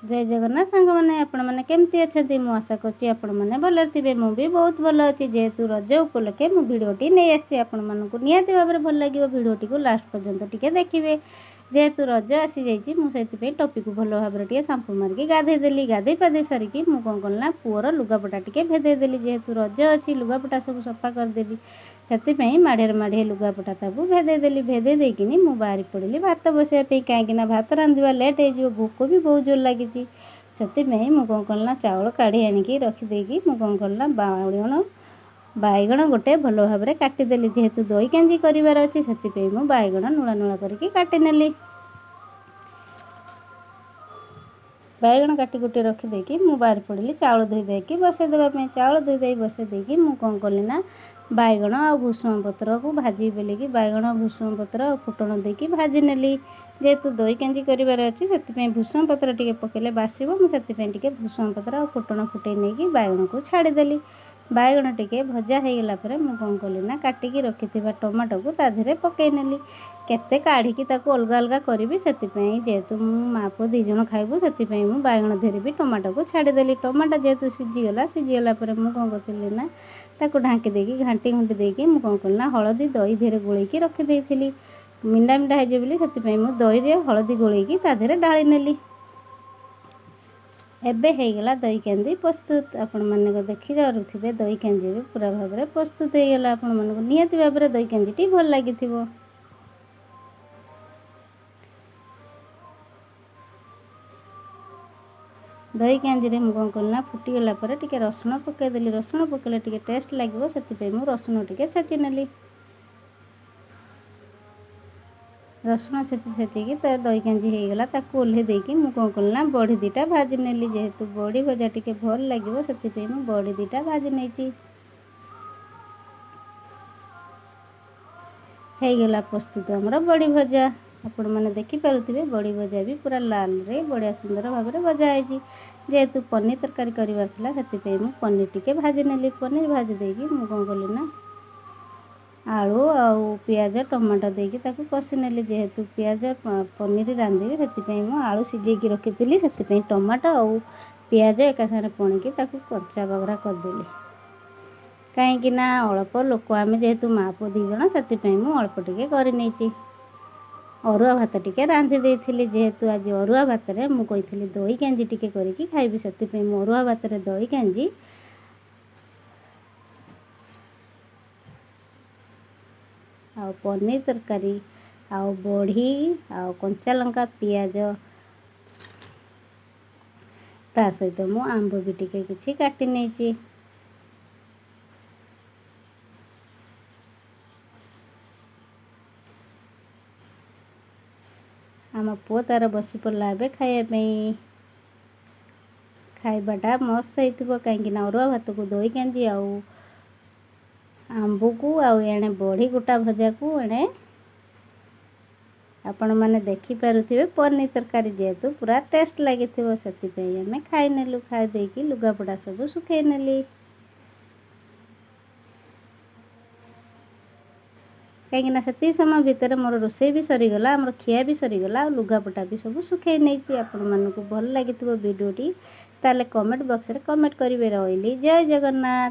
ଜୟ ଜଗନ୍ନାଥ ସାଙ୍ଗମାନେ, ଆପଣମାନେ କେମିତି ଅଛନ୍ତି? ମୁଁ ଆଶା କରୁଛି ଆପଣମାନେ ଭଲରେ ଥିବେ। ମୁଁ ବି ବହୁତ ଭଲ ଅଛି। ଯେହେତୁ ରଜ ଉପଲକ୍ଷେ ମୁଁ ଭିଡ଼ିଓଟି ନେଇ ଆସିଛି, ଆପଣମାନଙ୍କୁ ନିହାତି ଭାବରେ ଭଲ ଲାଗିବ। ଭିଡ଼ିଓଟିକୁ ଲାଷ୍ଟ ପର୍ଯ୍ୟନ୍ତ ଟିକେ ଦେଖିବେ। ଯେହେତୁ ରଜ ଆସିଯାଇଛି, ମୁଁ ସେଥିପାଇଁ ଟପିକୁ ଭଲ ଭାବରେ ଟିକେ ସାମ୍ପୁ ମାରିକି ଗାଧେଇ ଦେଲି। ଗାଧେଇ ପାଧେଇ ସାରିକି ମୁଁ କ'ଣ କଲି ନା ପୁଅର ଲୁଗାପଟା ଟିକେ ଭେଦେଇ ଦେଲି। ଯେହେତୁ ରଜ ଅଛି, ଲୁଗାପଟା ସବୁ ସଫା କରିଦେବି, ସେଥିପାଇଁ ମାଢ଼ିଆରେ ମାଢ଼ିଏ ଲୁଗାପଟା ତାକୁ ଭେଦେଇ ଦେଲି। ଭେଦେଇ ଦେଇକିନି ମୁଁ ବାହାରି ପଡ଼ିଲି ଭାତ ବସେଇବା ପାଇଁ, କାହିଁକିନା ଭାତ ରାନ୍ଧିବା ଲେଟ୍ ହେଇଯିବ। ଭୋକ ବି ବହୁତ ଜୋର ଲାଗିଛି। ସେଥିପାଇଁ ମୁଁ କ'ଣ କଲି ନା ଚାଉଳ କାଢ଼ି ଆଣିକି ରଖିଦେଇକି ମୁଁ କ'ଣ କଲି ନା ବାଇଗଣ ଗୋଟେ ଭଲ ଭାବରେ କାଟିଦେଲି। ଯେହେତୁ ଦହି କାଞ୍ଜି କରିବାର ଅଛି, ସେଥିପାଇଁ ମୁଁ ବାଇଗଣ ନୁଳା ନୁଳା କରିକି କାଟିନେଲି। ବାଇଗଣ କାଟି କୁଟି ରଖିଦେଇକି ମୁଁ ବାହାରି ପଡ଼ିଲି ଚାଉଳ ଧୋଇ ଦେଇକି ବସେଇ ଦେବା ପାଇଁ। ଚାଉଳ ଧୋଇ ଦେଇ ବସେଇ ଦେଇକି ମୁଁ କ'ଣ କଲି ନା ବାଇଗଣ ଆଉ ଭୃଷଙ୍ଗ ପତ୍ରକୁ ଭାଜିବି ବୋଲିକି ବାଇଗଣ, ଭୃଷଙ୍ଗ ପତ୍ର ଆଉ ଫୁଟଣ ଦେଇକି ଭାଜି ନେଲି। ଯେହେତୁ ଦହି କାଞ୍ଜି କରିବାର ଅଛି, ସେଥିପାଇଁ ଭୃଷଙ୍ଗ ପତ୍ର ଟିକେ ପକାଇଲେ ବାସିବ। ମୁଁ ସେଥିପାଇଁ ଟିକେ ଭୃଷଙ୍ଗ ପତ୍ର ଆଉ ଫୁଟଣ ଫୁଟେଇ ନେଇକି ବାଇଗଣକୁ ଛାଡ଼ିଦେଲି। ବାଇଗଣ ଟିକେ ଭଜା ହେଇଗଲା ପରେ ମୁଁ କ'ଣ କଲି ନା କାଟିକି ରଖିଥିବା ଟମାଟୋକୁ ତା ଦେହରେ ପକାଇ ନେଲି। କେତେ କାଢ଼ିକି ତାକୁ ଅଲଗା ଅଲଗା କରିବି, ସେଥିପାଇଁ ଯେହେତୁ ମୁଁ ମା ପୁଅ 2 ଜଣ ଖାଇବୁ, ସେଥିପାଇଁ ମୁଁ ବାଇଗଣ ଦେହରେ ବି ଟମାଟୋକୁ ଛାଡ଼ିଦେଲି। ଟମାଟୋ ଯେହେତୁ ସିଝିଗଲା, ସିଝିଗଲା ପରେ ମୁଁ କ'ଣ କରିଥିଲି ନା ତାକୁ ଢାଙ୍କି ଦେଇକି ଘାଣ୍ଟି ଘୁଣ୍ଟି ଦେଇକି ମୁଁ କ'ଣ କଲି ନା ହଳଦୀ ଦହି ଦେହରେ ଗୋଳେଇକି ରଖିଦେଇଥିଲି। ମିଣ୍ଡା ମିଣ୍ଡା ହେଇଯିବ ବୋଲି ସେଥିପାଇଁ ମୁଁ ଦହିରେ ହଳଦୀ ଗୋଳେଇକି ତା ଦେହରେ ଢାଳି ନେଲି। ଏବେ ହେଇଗଲା ଦହି କାଞ୍ଜି ପ୍ରସ୍ତୁତ। ଆପଣମାନଙ୍କ ଦେଖିପାରୁଥିବେ, ଦହି କାଞ୍ଜି ଏବେ ପୁରା ଭାବରେ ପ୍ରସ୍ତୁତ ହେଇଗଲା। ଆପଣମାନଙ୍କୁ ନିହାତି ଭାବରେ ଦହି କାଞ୍ଜିଟି ଭଲ ଲାଗିଥିବ। ଦହି କାଞ୍ଜିରେ ମୁଁ କ'ଣ କଲି ନା ଫୁଟିଗଲା ପରେ ଟିକେ ରସୁଣ ପକାଇଦେଲି। ରସୁଣ ପକାଇଲେ ଟିକେ ଟେଷ୍ଟ ଲାଗିବ, ସେଥିପାଇଁ ମୁଁ ରସୁଣ ଟିକେ ଛେଚି ନେଲି। ରସୁଣ ଛେଚି ଛେଚିକି ତା ଦହି କାଞ୍ଜି ହେଇଗଲା। ତାକୁ ଓହ୍ଲେଇ ଦେଇକି ମୁଁ କ'ଣ କଲି ନା ବଢ଼ି 2ଟା ଭାଜି ନେଲି। ଯେହେତୁ ବଢ଼ି ଭଜା ଟିକେ ଭଲ ଲାଗିବ, ସେଥିପାଇଁ ମୁଁ ବଢ଼ି 2ଟା ଭାଜି ନେଇଛି। ହେଇଗଲା ପ୍ରସ୍ତୁତ ଆମର ବଢ଼ି ଭଜା। ଆପଣମାନେ ଦେଖିପାରୁଥିବେ, ବଢ଼ି ଭଜା ବି ପୁରା ଲାଲରେ ବଢ଼ିଆ ସୁନ୍ଦର ଭାବରେ ଭଜା ହେଇଛି। ଯେହେତୁ ପନିର ତରକାରୀ କରିବାର ଥିଲା, ସେଥିପାଇଁ ମୁଁ ପନିର ଟିକେ ଭାଜି ନେଲି। ପନିର ଭାଜି ଦେଇକି ମୁଁ କ'ଣ କଲି ନା ଆଳୁ ଆଉ ପିଆଜ ଟମାଟୋ ଦେଇକି ତାକୁ କଷି ନେଲି। ଯେହେତୁ ପିଆଜ ପନିର ରାନ୍ଧିବି, ସେଥିପାଇଁ ମୁଁ ଆଳୁ ସିଝେଇକି ରଖିଥିଲି। ସେଥିପାଇଁ ଟମାଟୋ ଆଉ ପିଆଜ ଏକା ସାଙ୍ଗରେ ପଣିକି ତାକୁ କଞ୍ଚା ବଘରା କରିଦେଲି, କାହିଁକି ନା ଅଳ୍ପ ଲୋକ ଆମେ, ଯେହେତୁ ମା ପୁଅ 2 ଜଣ, ସେଥିପାଇଁ ମୁଁ ଅଳ୍ପ ଟିକେ କରିନେଇଛି। ଅରୁଆ ଭାତ ଟିକେ ରାନ୍ଧି ଦେଇଥିଲି। ଯେହେତୁ ଆଜି ଅରୁଆ ଭାତରେ ମୁଁ କହିଥିଲି ଦହି କାଞ୍ଜି ଟିକେ କରିକି ଖାଇବି, ସେଥିପାଇଁ ମୁଁ ଅରୁଆ ଭାତରେ ଦହି କାଞ୍ଜି ଆଉ ପନିର ତରକାରୀ ଆଉ ବଢ଼ି ଆଉ କଞ୍ଚା ଲଙ୍କା ପିଆଜ, ତା ସହିତ ମୁଁ ଆମ୍ବ ବି ଟିକେ କିଛି କାଟି ନେଇଛି। ଆମ ପୁଅ ତାର ବସି ପଡ଼ିଲା ଏବେ ଖାଇବା ପାଇଁ। ଖାଇବାଟା ମସ୍ତ ହେଇଥିବ, କାହିଁକିନା ଅରୁଆ ଭାତକୁ ଦହି କାଞ୍ଜି ଆଉ ଆମ୍ବକୁ ଆଉ ଏଣେ ବଢ଼ି ଗୋଟା ଭଜାକୁ ଏଣେ ଆପଣମାନେ ଦେଖିପାରୁଥିବେ ପନିର ତରକାରୀ ଯେହେତୁ ପୁରା ଟେଷ୍ଟ ଲାଗିଥିବ, ସେଥିପାଇଁ ଆମେ ଖାଇନେଲୁ। ଖାଇ ଦେଇକି ଲୁଗାପଟା ସବୁ ଶୁଖେଇ ନେଲି, କାହିଁକିନା ସେତିକି ସମୟ ଭିତରେ ମୋର ରୋଷେଇ ବି ସରିଗଲା, ଆମର ଖିଆ ବି ସରିଗଲା ଆଉ ଲୁଗାପଟା ବି ସବୁ ଶୁଖେଇ ନେଇଛି। ଆପଣମାନଙ୍କୁ ଭଲ ଲାଗିଥିବ ଭିଡ଼ିଓଟି, ତାହେଲେ କମେଣ୍ଟ ବକ୍ସରେ କମେଣ୍ଟ କରିବେ। ରହିଲି, ଜୟ ଜଗନ୍ନାଥ।